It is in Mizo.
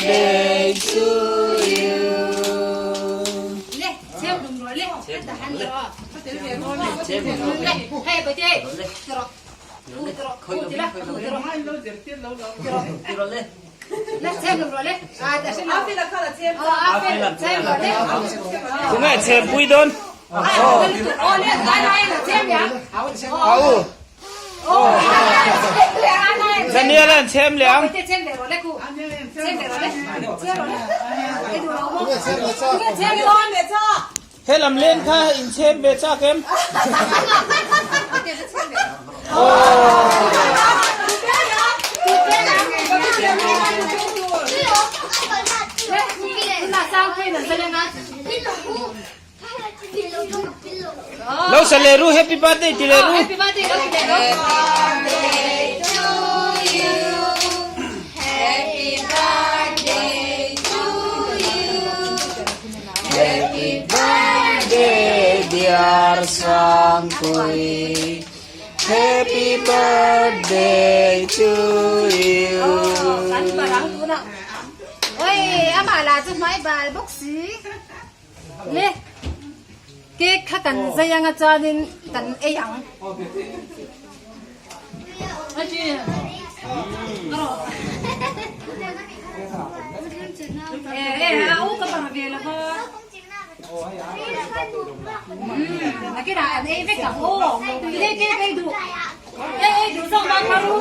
birthday to you. Tunge chhempui dawn? A u. Daniel an chhem leh ang. He lam len kha in chhem ve chak em? Lo sa leh ru happy birthday ti leh ru. Happy birthday lo ti leh ru. Happy birthday dear Sangpui. Happy birthday to you. Kan barang tuna. Oi, ama la chu hmai bal bawk si. Le cake kha kan zai anga chuanin kan ei ang. Nakinah an ei vek ang aw. Tui cake ei duh. Ei ei duh zawk nan kha ru.